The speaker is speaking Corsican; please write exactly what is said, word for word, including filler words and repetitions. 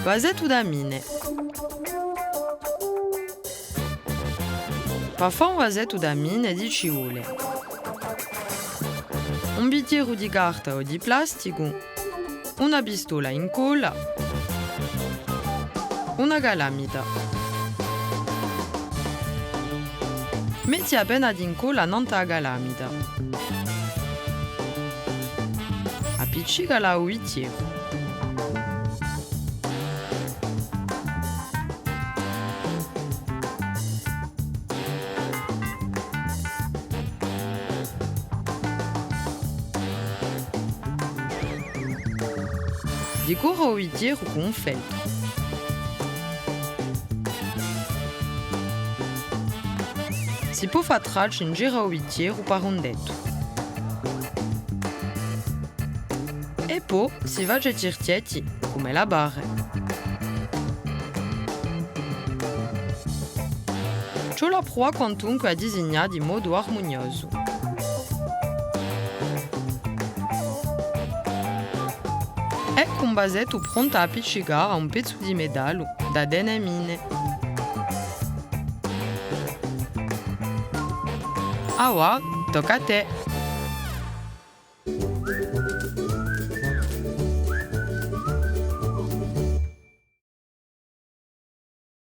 Vasettu da mine. Pà fà un vasettu da mine ti ci vole un bichjeru di carta o di plasticu, una pistola à incolla, una calamita. Metti appena d'incolla nantu à a calamita. Appiccicala à u bichjeru. Dicora u bichjeru cù un feltru. Si pò fà tracce in giru à u bichjeru pà un dettu. È po si face chjirchjetti, cum'ella pare. Ci vole à pruvà quantunque à disignà di modu armuniosu. Eccu un vasettu prontu à appiccicà à un pezzu di metallu da tene mine. Avà, tocca à tè!